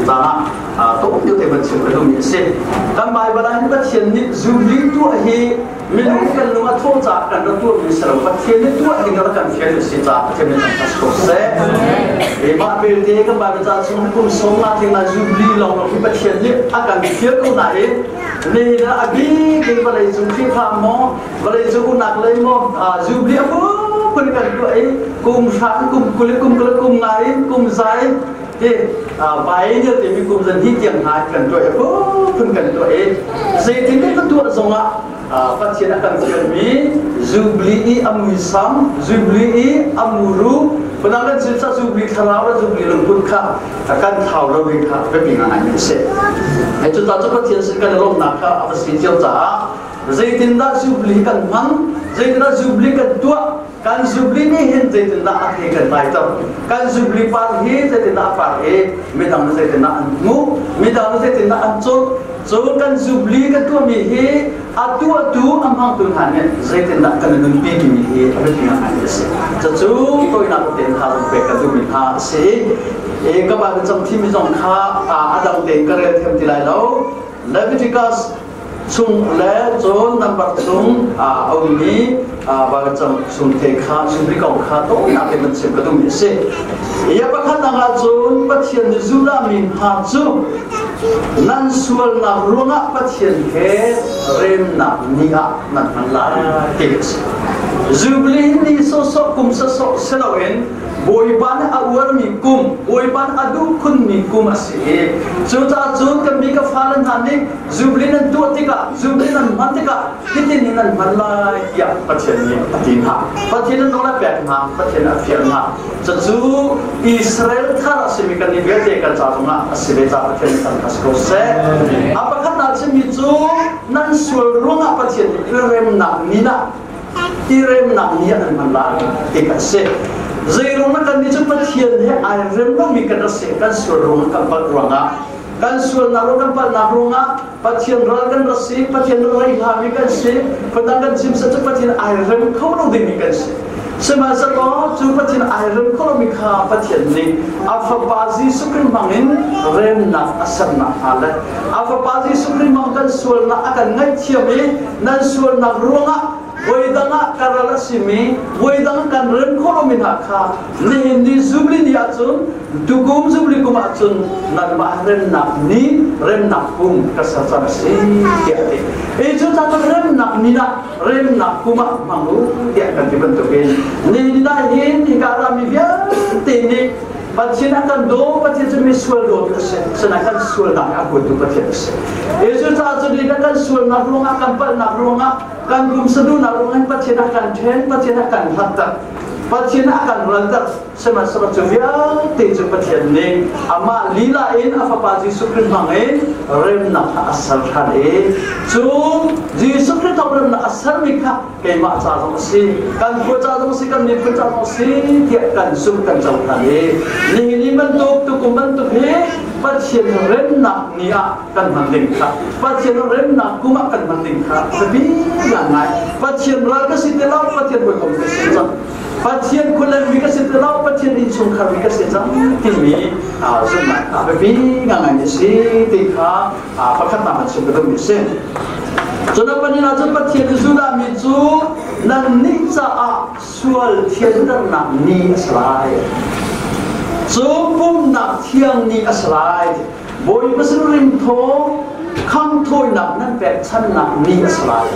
Caan ah tok deuh te van chim ka duhmi a si. Kan Baibal ah hin Pathian nih Jubilee tuah hi minung kan lung a thawh caah kan rak tuahmi si lo. Pathian nih tuah ding a rak kan fial a si caah Pathian nih kan ko seh. Mah belte kan Baibal ca chung kum 50 theng ah Jubilee lawng lawng hi Pathian nih a kan fial ko nain nihin ah a bik in vawlei cung Khrihfa maw vawlei cung unak lei maw Jubilee a phun kan tuah i kum hra kum 20 kum 20 kum nga in kum za in ti biennial timi kum zan hi tiang hna kan tuah i phun kan tuah i zeitin kan tuah zongah Pathian a kan fialmi Jubilee i a muisam, Jubilee i a muru, Phundang kan chim sa Jubilee thlarau le Jubilee lungput kha kan thlau lo ding kha biapi ngai mi a si. Hei cu ta cu Pathian sin kan i lawmhnak kha a va si cio caah zeitindah Jubilee kan hman, zeitindah Jubilee kan tuah, kan Jubilee nih hin zeitindah a thei kan tlaiter, kan Jubilee par hi zeitindah a par i midang nih zeitindah an hmuh, midang nih zeitindah an cawlh. Cun kan Jubilee kan tuahmi hi a tuahtu a hmangtu hna nih zeitindah kan nunpi timi hi a biapi ngai a si. Cucu tawinak tein kha zong pek ka duhmi hna a si. E ka Bible cang thimi zong kha a dang tein ka rel thiam ti lai lo. Leviticus chung le cun number chung a ummi Bible cang chung te kha Jubilee kong kha tawinak tein van chim ka duhmi a si. Ia pakhat dang ahcun Pathian nih Judah mi hna cu nan sualnak ruangah Pathian he remnak ni ah nan hman lai ti a si. Jubilee ni sawsawh kum sawsawh si loin Bawipa nih a uarmi kum, Bawipa nih a duh khunmi kum a si i cucaah cun kan mi ka fale hna nih Jubilee nan tuah tikah, Jubilee nan hman tikah hitin in nan hman lai tiah Pathian nih a ti hna. Pathian an nawl a pek hna, Pathian a fial hna. Cucu Israel thar a simi kan nih vialte kan ca zongah a si ve ca Pathian nih kan si ko seh. A pakhatnak chimmi cu nan sual ruangah Pathian nih i remnak ni ah i remnak ni ah nan hman lai ti kan si. Zeiruang ah kan nih cu Pathian he ai rem lomi kan rak si, kan sual ruangah kan palh ruangah kan sualnak ruang kan palhnak ruangah Pathian ral kan rak si, Pathian ral hlami kan si, phundang kan chim sa cu Pathian ai rem kho lo dingmi kan si. Sihmanhsehlaw cu Pathian ai rem kho lomi kha Pathian nih a Fapa Jesuh Khrih hmangin remnak a sernak hnga le a Fapa Jesuh Khrih hmang kan sualnak a kan ngaihthiam i nan sualnak ruangah voidang ah ka ral a simi voidang kan rem khawh lomi hna kha nihin ni Jubilee ni ahcun tukum Jubilee kum ahcun nanmah remnak ni remnak kum ka ser cang a si tiah a ti. I cu ca cu remnak ni ah remnak kum ah hmang u tiah kan ti bantukin nihin ah hin hika rami vialte nih Pathian a kan daw, Pathian cu misual dawt a si. Sinain kan sualnak a huatu Pathian a si. Jesuh caah cu ni kan sualnak ruangah, kan palhnak ruangah, kan pumsa duhnak ruangah Pathian a kan ṭhen, Pathian a kan hlatter. Pathian a kan ralter. Sihmanhsehlaw cu vialte cu Pathian nih amah lila in a Fapa Jesuh Khrih hmang in remnak kha a ser ṭhan i cu Jesuh Khrih thawng remnak a sermi kha keimah ca zong a si, kan khua ca zong a si, kan miphun ca zong a si tiah kan zumh kan cohlan i nihin ni bantuk tukum bantuk hi Pathian remnak ni ah kan hman ding kha Pathian remnak kum ah kan hman ding kha biapi ngai. Pathian ral ka si ti lo, Pathian hawikom ka si cang, Pathian khualeng mi ka si ti lo, Pathian innchungkhar mi ka si cang timi zumhnak kha biapi ngai a si ti kha pakhat hna chim ka duhmi a si. Cun a pahnihnak cun Pathian nih Judah mi cu nannih caah sual thianternak ni a si lai. Cu pumhnak thiang ni a si lai. Bawipa sin rimthaw khangthawinak nan pekchannak ni a si lai.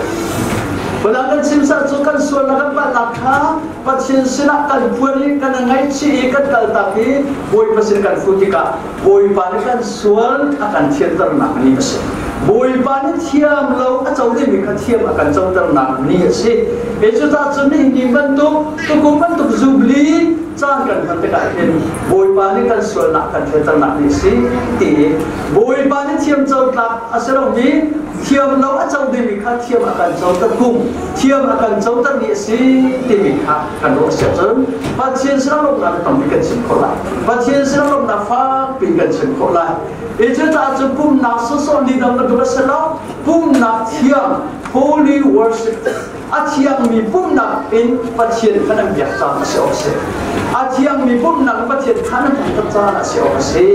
Phundang kan chim sah cu kan sualnak kan palhnak kha Pathian sinah kan phuan i kan ngaihchih i kan kaltak i Bawipa sin kan fuh tikah Bawipa nih kan sual a kan thianternak ni a si. Bawipa nih thiam lo a co dingmi kha thiam a kan coternak ni a si. E cucaah cun nihin ni bantuk tukum bantuk Jubilee caan kan hman tikah hin Bawipa nih kan sualnak kan thianternak ni a si ti i Bawipa nih thiam co tlak a si lomi thiam lo a co dingmi kha thiam a kan coter kum thiam a kan coter ni a si timi kha kan ruah si ahcun Pathian sinah lawmhnak tampi kan chim khawh lai. Pathian sinah lawmhnak fakpi kan chim khawh lai. I cucaah cun pumnak sawsawh ni dang bantuk a si lo. Pumnak thiang, holy worship. A thiangmi pumhnak in Pathian kha nan biak caan a si awk a si. A thiangmi pumhnak in Pathian kha nan thangṭhat caan a si awk a si.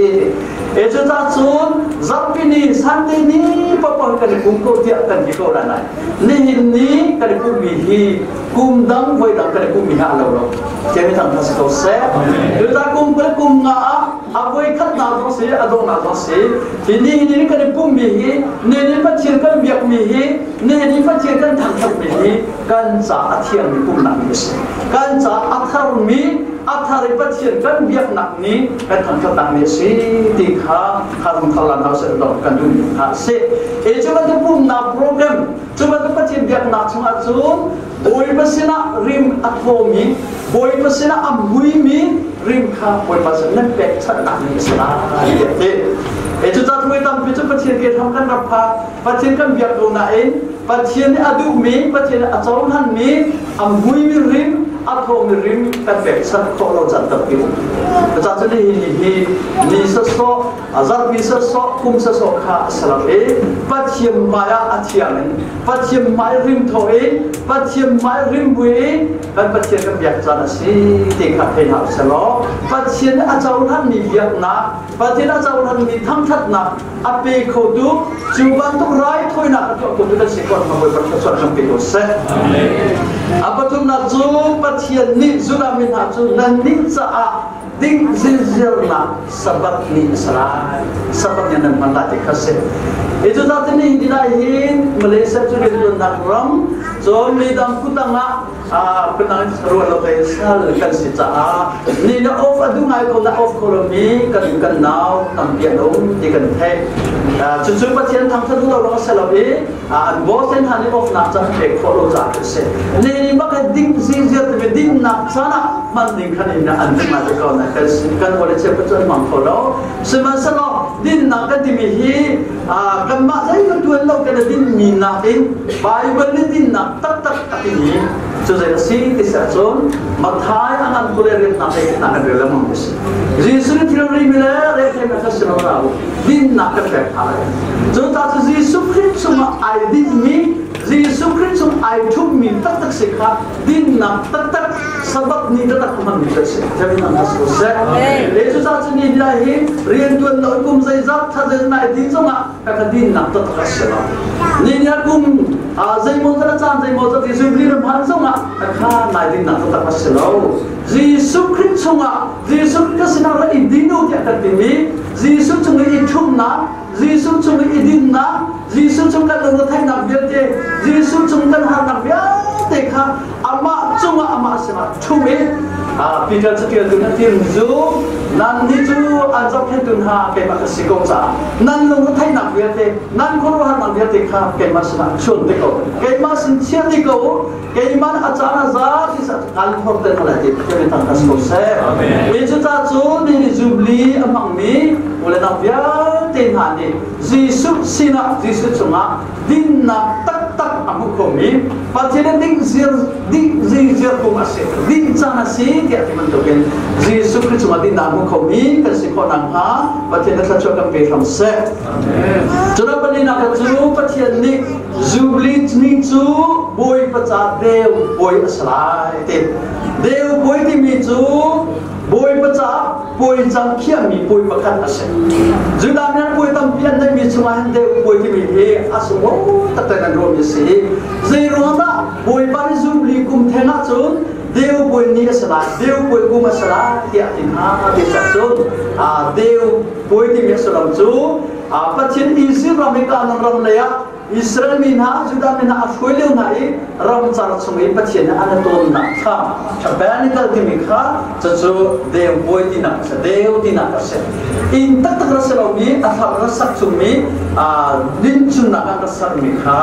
E cucaah cun zarhpi ni Sunday ni paohpaoh kan i pum ko tiah kan ti ko lai lai. Nihin ni kan i pumhmi hi kum dang voi dang kan i pumhmi he a lo lo. Thiangmi thangṭhat si ko seh. Cucaah kum kul kum nga ah a voi khatnak zong si a donghnak zong si hi ni ni kan i pumhmi hi ni ni Pathian kan biakmi hi ni ni Pathian kan thangṭhatmi hi kan ca a thiangmi pumhnak ni a si. Kan ca a tharmi a thar i Pathian kan biaknak ni kan thangṭhatnak ni a si ti kha kha thar lan hau seh kan duhmi kha a si. E cu bantuk pumhnak program cu bantuk Pathian biaknak chungah cun Bawipa sinah rim a thawmi Bawipa sinah a muimi rim kha Bawipa sin nan pekchanhnak ni a si lai tiah ti. E cu ca thuai tampi cu Pathian ke hram kan rak pha Pathian kan biak ko nain Pathian nih a duhmi Pathian nih a cohlanmi a muimi rim a thawmi rim kan pekchanh khawh lo caan tampi um. Cucaah cun hi hi ni sawsawh zarhpi sawsawh kum sawsawh kha a si lo i Pathian hmai ah a thiang in Pathian hmai rim thaw in Pathian hmai rim bui in kan Pathian kan biak caan a si ti kha thei hna usih law Pathian a cohlanmi biaknak Pathian a cohlanmi thangṭhatnak a pe khotu cu bantuk raithawinak a tuah khotu kan si ko ma Bawipa thluachuah kan pe ko seh. A pathumnak cu Pathian nih Judah mi hna cu nannih caah ding zirnak Sabbath ni a si lai. Sabbath ni nan hman lai ti kha si. Hi cu zat ni hi lai hin Malaysia cu riantuannak ram cun mi dang kutang ah kunang ruah lo te sal kan si caah ni na off a duh ngai ko na off ko lo mi kan kan nau tampi an um ti kan theih. Cucu Pathian thangthat lo lawng si lo i an boss ten han i off nak caan pek khawh lo caah a si. Ni ni bak ding zizir timi dinnak caan ah hman ding khan in an hman te ko na kan kan wale cheu ka chuan mang kho lo. Sihmanhsehlaw dinnak kan timi hi kanmah zei kan tuan lo kan din mi nakin Bible nih dinnak taktak a timi cu zei a si ti si ahcun Matthai a ngan kule riannak he nak kan rel lengmang ti si. Jesuh nih thil ri mi le re the mi kha si lo ra u. Dinnak kan pek hna lai. Cu ta cu Jesuh Khrih chungah ai dinmi Jesuh Khrih chung ai ṭhummi taktak si kha dinnak taktak Sabbath ni taktak hmanmi kan si. Kevin an has ko seh. Le cu ca cu ni bia hi riantuan lo kum zeizat tha zei nai din zongah ka ka dinnak taktak a si lo. Ni ni kum zeimaw zat a caan zeimaw zat Jesuh Khrih ram han zongah ka kha nai dinnak taktak a si lo. Jesuh Khrih chungah Jesuh Khrih ka sinah ra i din u tiah kan timi Jesuh cung i i ṭhumnak Jesuh cung i i dinnak Jesuh cung kan lungretheihnak vialte Jesuh cung kan harnak vialte kha amah cungah amah sinah ṭhum i Peter caṭialtu na tim cu nannih cu an zohkhenhtu hna keimah ka si ko caah nan lungretheihnak vialte nan khuaruahharnak vialte kha keimah sinah chun te ko keimah sin chia ti ko u keimah a caan a za ti sa kan phor te hna lai ti Pathian thang ko seh. Mi cu ca cu ni ni Jubilee a hmangmi ule nau vialte hna nih Jesuh sinah Jesuh cungah dinnak taktak a hmu khomi Pathian ding zir ding zir kum a si din caan a si tiah ti bantukin Jesuh Khrih cungah dinnak hmu khomi kan si khawh nakhnga Pathian na thluachuah kan pe hram seh. Cun a palinak cu Pathian nih Jubilee ni cu Bawipa ca deu puai a si lai ti. Deu puai timi cu Bawipa ca puai cang khiahmi puai pakhat a si. Judah nih puai tampi an neihmi chungah hin deu puai timi hi a sunglawi taktak an ruahmi a si. Zei ruang dah Bawipa nih Jubilee kum theng ahcun deu puai ni a si lai, deu puai kum a si lai tiah ti hna ti cun deu puai timi a sullam cu Pathian Israel ram i Kanaan ram lei ah Israel mi hna Judah mi hna a hruai lio hna i ramcar chung i Pathian nih an tawnnak kha tabernacle timi kha cucu deu puai tinak a si deu tinak a si inn taktak ra si lomi a thar ra sak chungmi dinchunnak an ra sakmi kha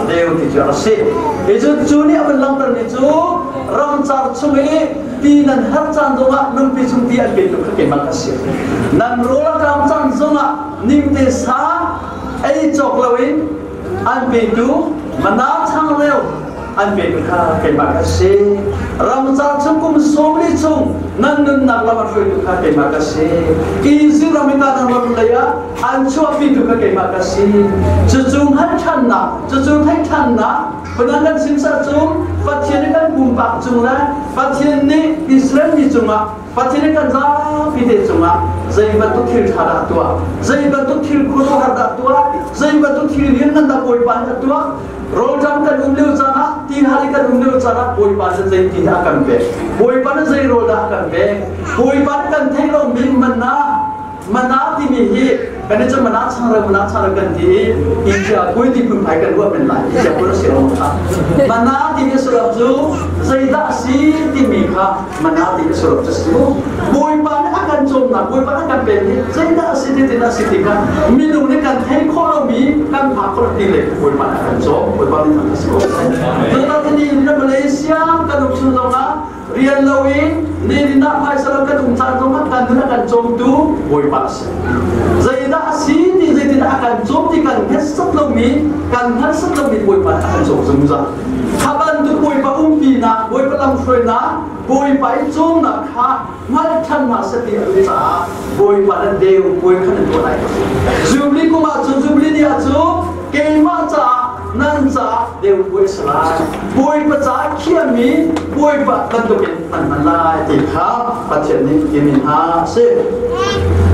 deu ti cu a si hi cu cu nih a van langhtermi cu ramcar chung i ti nan har caan zongah nunpi chung ti an pe tu kha keimah ka si nan rawl a ṭam caan zongah nimte sa ei cawk loin an petu mana changreu An petu kha keimah ka si. Ramcar chung kum 40 chung nan nunnak lam a hruaitu kha keimah ka si. Izipt ram i Kanaan ram lei ah an chuahpitu kha keimah ka si. Cucu hngalh ṭhannak, cucu theih ṭhannak, phundang kan chim sah cu Pathian nih kan pumpak cung le Pathian nih Israel mi cungah Pathian nih kan zapi te cungah zei bantuk thil ṭha dah a tuah, zei bantuk thil khuaruahhar dah a tuah, zei bantuk thil lianngan dah Bawipa nih a tuah, rawlṭam kan um lio caan ah, ti hal i kan um lio caan ah Bawipa nih zei ti dah a kan pek, Bawipa nih zei rawl dah a kan pek, Bawipa nih kan theih lomi manna Mana timi hi kan i cu mana changreu mana changreu kan ti i India pui ti phunphai kan ruah men lai India pui si lo kha mana timi sullam cu zeidah a si timi kha mana timi sullam cu si Bawipa nih a kan cawmnak Bawipa nih a kan pek hi zeidah a si ti tin a si ti kha minung nih kan theih khawh lomi kan phak khawh ti le Bawipa nih a kan cawm Bawipa nih a si ko Tutan ni Malaysia kan um chung zongah rian lo in nihin ah phaisa lo kan um caan zong ah kan nun a kan cawmtu Bawipa a si. Zeidah a si ti zeitindah a kan cawm ti kan hngalh lomi kan hngalh lomi Bawipa nih a kan cawm zungzal. Kha bantuk Bawipa umpinak, Bawipa lamhruainak, Bawipa i cawmnak kha hngalh ṭhan hna seh ti a duh caah Bawipa le deu puai khan an tuah lai. Zubli kum ah cun Zubli ni ah cun keimah caah nan caah deu puai a si lai. Bawipa caah khiahmi Bawipa bantukin an hman lai ti kha Pathian nih timi hna a si.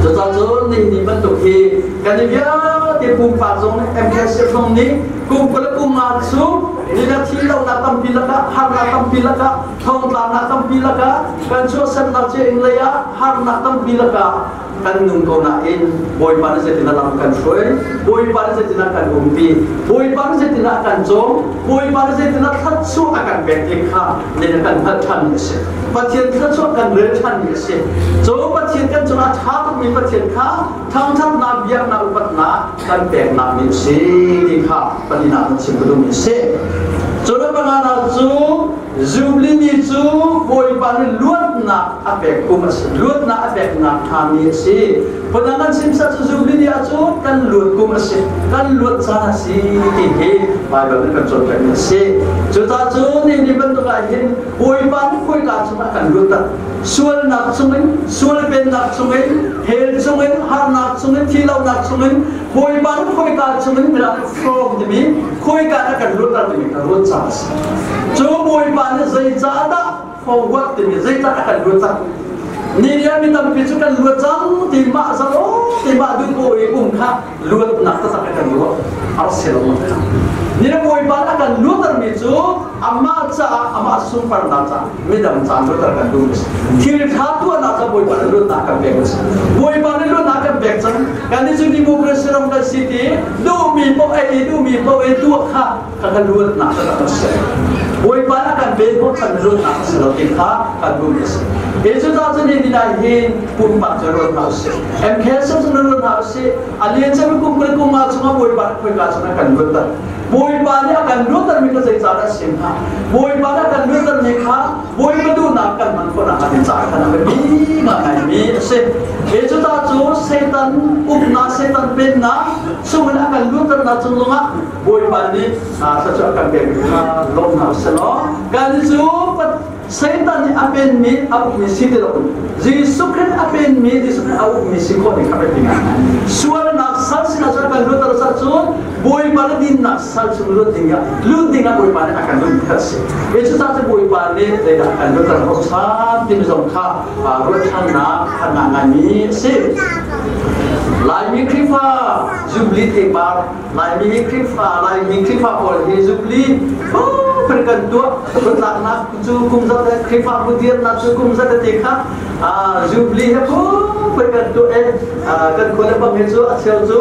Cucaah cun nihin ni bantuk hi kan i vialte pumpak zong nih MKSF zong nih kum 20 le kum nga cu ni na thi lonak tampi lakah harnak tampi lakah thongtlaknak tampi lakah kan chuahsemnak cia inn lei ah harnak tampi lakah kan nung ko nain Bawipa nih zeitindah lam kan hruai Bawipa nih zeitindah kan umpi Bawipa nih zeitindah kan cawm Bawipa nih zeitindah thluachuah a kan pek ti kha nih kan hngalh ṭhan mi a si Pathian thluachuah kan rel ṭhan mi a si cu Pathian kan cungah ṭha tukmi Pathian kha thangṭhatnak biaknak upatnak kan peknak mi a si ti kha palinak kan chim ka duhmi a si cu na panganak cu Zubli ni cu Bawipa nih luatnak a pek kum a si. Luatnak a peknak ṭha ni a si. Phundang kan chim sah cu Zubli ni ah cun kan luat kum a si. Kan luat caan a si ti hi Baibal nih kan cawnpiakmi a si. Cucaah cun ni ni bantuk ah hin Bawipa nih khawika chungah kan luat sualnak chungin, sual pennak chungin, hell chungin, harnak chungin, thihlohnak chungin, Bawipa nih khawika chungin mirang nih from timi khawika na kan luat timi kan ruat caah a si. Cu Bawipa nih zeicahdah forward timi zeicah a kan luat cang? Ni nih mi tampi cu kan luat cang ti mah zalo ti mah duh ko i um kha luatnak taktak a kan ruah. Ar si lo kha. Ni na Bawipa a kan luattermi cu amah caah amah sunparnak caah midang ca luatter kan duh thil ṭha tuahnak ca Bawipa nih luatnak kan pek a si. Bawipa nih luatnak kan pek cang. Kan nih cu democracy ram kan si ti duhmi paoh ei duhmi paoh ei tuah kha ka kan luatnak ka kan si. Bawipa nih a kan pe hnawhchan luatnak a si lo ti kha kan duhmi a si. Hi cu ta cu ni dai hin pumpak cu ruat hna usih. MKS cu ruat hna usih. A lian cem kum kul kum nga chungah Bawipa nih khoika chungah kan luatter. Bawipa nih a kan luattermi kha zeicah dah sim hnga? Bawipa nih a kan luattermi kha Bawipa duhnak kan hman khawhnak hnga ding caah khan a biapi ngaingaimi a si. Hi cu ta cu Satan uknak, Satan pennak chungin a kan luatternak cung zongah Bawipa nih thluachuah kan pekmi kha lawm hna usih law kan cu Satan nih a penmi a ukmi si ti lo Jesuh Khrih a penmi Jesuh Khrih a ukmi si khawh ding kha biapi ngai. Sualnak sal sinah cun kan luat sal cun Bawipa le dinnak sal chung lut ding ah lut ding ah Bawipa nih a kan lut kha si. Hi cu cu Bawipa nih zeidah kan lutter khawh ṭhan timi zong kha ruat ṭhannak kha ngaimi a si. Laimi Khrihfa Jubilee theipar Laimi Khrihfa Laimi Khrihfa pawl hi Jubilee phun kan tuah tlaknak cu kum zat Khrihfabu dirnak cu kum zat ti kha Jubilee he phun kan tuah e kan khua le bang hi cu a cheu cu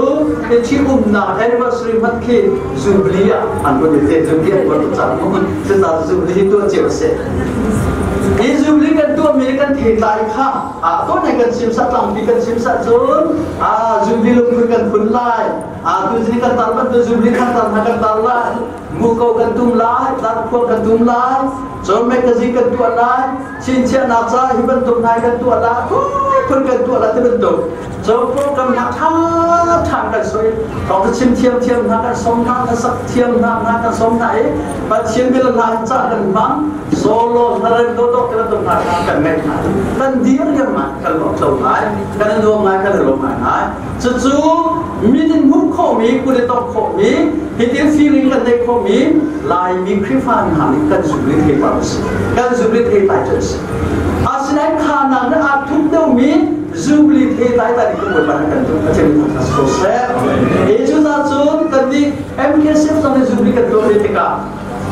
i umnak anniversary hmanh khi Jubilee ah an vun i te Jubilee an vun cang mu cucaah Jubilee hi tuah cio a si. Hi Jubilee kan tuahmi kan theitlai kha tuah kan chim sah tlangpi kan chim sah cun Jubilee lungphun kan phun lai tu zing kan tar bantuk Jubilee kan tar hna kan tar lai muko kan tum lai tlarkhuang kan tum lai cun magazine kan tuah lai chinchiahnak ca hi bantuk nai kan tuah lai phun kan tuah lai ti bantuk cun program hna ṭha ṭha. khan kan soi thawng chim thiam thiam hna kan som hna kan sak thiam hna hna kan som hna i Pathian bil hla ca kan hmang solo hlaren do do kan tum hna kan ngai hna kan dir riam ngai kan lo tlo ngai kan nuam ngai kan lawm ngai ngai cucu min in hmuh khawhmi kut i tawk khawhmi hitin feeling kan neih khawhmi Laimi Khrihfa hna nih kan zumli thei pa si kan zumli thei pai cu si asinain khanak na aa thup deuhmi zumli thei tai ta nih kan bawipa kan duh Pathian nih thangthat ko seh e cu za cun kan nih MKCF zong nih zumli kan tuah ve tikah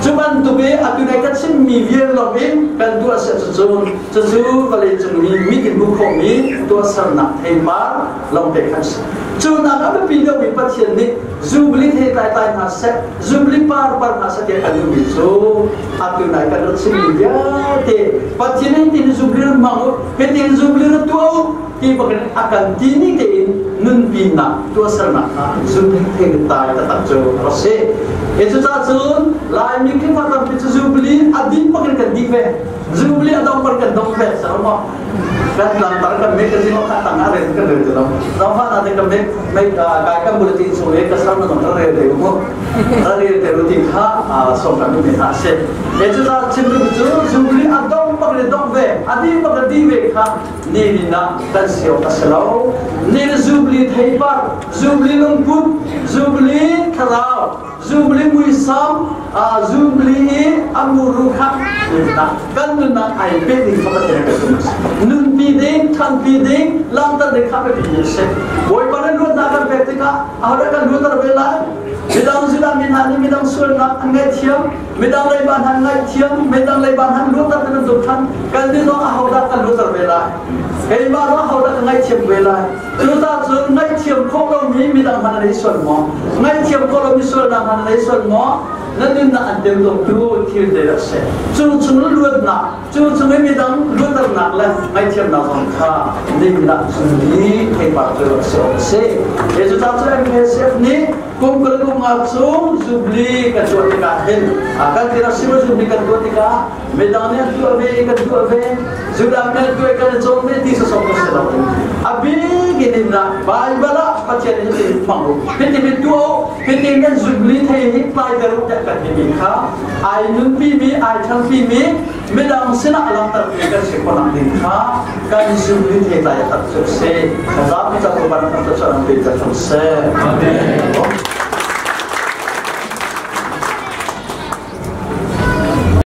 cu bantuk i atu nai ka chimmi vial lawng in kan tuah seh cucun cucu vawleicung mi mit in hmuh khawhmi tuahsernak theipar lawngte khan si. Cu nak a biapi deuhmi Pathian nih zubli the tlai tlai hna seh, zubli par par hna seh tiah kan duhmi cu atu nai kan rak chimmi vialte Pathian nih tin zubli rak hmang u, hitin zubli rak tuah u ti bakin a kan ti ni tein nunpinak tuahsernak kha zubli the tai taktak cu a rak si. E cucaah cun Laimi Khrihfa tampi cu zubli a din bakin kan dih ve. Zubli a dong bakin kan dong ve. Sa kan tlangtar kan me ka zing kha tang a rel kan rel te lo zafa na te kan me me kai kan bulletin chung e ka sam na ka rel te mu ka rel te ru ti kha som kan me ha se e chu za chim tu chu zubli a dong pak le dong ve adi pak le di ve kha ni ni na kan sio ka se lo ni zubli theipar zubli lungput zubli thlarau Zubli muisam zubli i amuru kha kan nunnak ai pe ding kha Pathian kan tum nunpi ding thanpi ding langter ding kha biapi si Bawipa nih luatnak kan pek tikah ahodah kan luatter ve lai midang Judah mi hna nih midang sualnak an ngaihthiam midang leiba hna an ngaihthiam midang leiba hna an luatter kan tuk than kan nih zong ahodah kan luatter ve lai keimah zong ahodah ka ngaihthiam ve lai Cucaah cun ngaihthiam khawh lomi midang hmanh an ei sual maw? Ngaihthiam khawh lomi sualnak hmanh an ei sual maw? Na nunnak an temtuamtu thil te a si. Cu chung luatnak, cu chung i midang luatternak le ngaihthiamnak zong kha ningnak chung i theipar cu a si awk a si. Cucaah cun MKSF nih kum kul kum nga chung zubli kan tuah tikah hin kan tirak simo zubli kan tuah tikah midang nih an tuah ve kan tuah ve Judah mi an tuah kan i cawn ve ti sawsawh kan si lo a bik in na Bible ah Pathian nih hitin hmang u hitin hin tuah u hitin nan zubli thei hi tlai u tiah kan timi kha ai nunpi mi ai ṭhanpi mi midang sinah langhter mi kan si khawh ding kha kan zubli thei tlai tak cu si zapi ca tu ban kan cu an pe ta se. Amen.